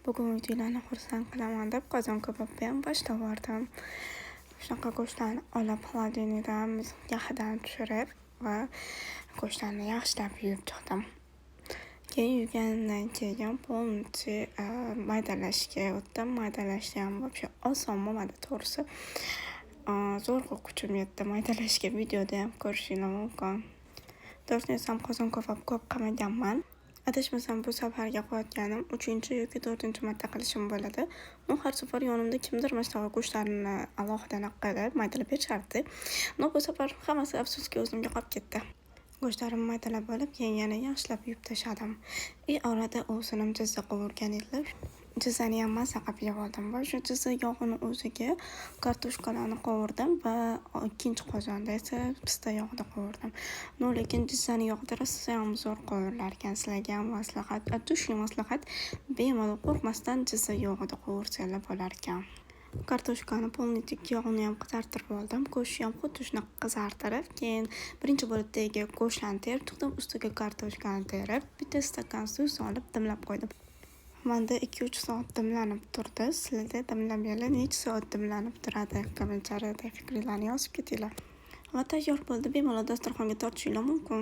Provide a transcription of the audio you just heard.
Bugun videolarni xursand qilaman deb qozon kabobni ham boshlab yubordim. Shunaqa go'shtlarni olib, холодильник dan yaxadan tushirib va go'shtlarni yaxshilab yuvib chiqdim. Keyin yuvganimdan keyin полностью maydalashga o'tdim. Maydalashni ham вообще oson bo'lmadi, to'g'risi. Zo'rg'a kuchim yetdi maydalashga, videoda ham ko'rishinglar mumkin. To'g'risini aytsam, qozon kabob ko'p qilmaganman. Adashmasam, bu safarga qilayotganim uchinchi yoki to'rtinchi marta qilishim bo'ladi. Но har safar yonimda kimdir mana shunaqa go'shtlarni alohida anaqa qilib maydalab berishardi. Но bu safar hammasi, afsuski, o'zimga qolib ketdi. Go'shtlarimni maydalab bo'lib, keyin yana yaxshilab yuvib tashladim. И orada ovsinim jizza qovurgan edilar. Jizzani ham mazza qilib yeb oldim va shu jizza yog'ini o'ziga kartoshkalarni qovurdim va ikkinchi qozonda esa pista yog'ida qovurdim. Но lekin jizzani yog'ida rosayam zo'r qovurilar ekan. Sizlarga ham maslahat, от души maslahat, bemalol qo'rqmasdan jizza yog'ida qovursanglar bo'lar ekan. Kartoshkani полностью yog'ini ham qizartirib oldim. Go'shtni ham xuddi shunaqa qizartirib, keyin birinchi bo'lib tagiga go'shtlarni terib chiqdim, ustiga kartoshkani terib, bitta stakan suv solib dimlab qo'ydim. Manda 2-3 soat dimlanib turdi. Sizlarda dimlamanglar necha soat dimlanib turadi? Kommentariyada fikringlarni yozib ketinglar. Va tayyor bo'ldi. Bemalol dasturxonga tortishinglar mumkin.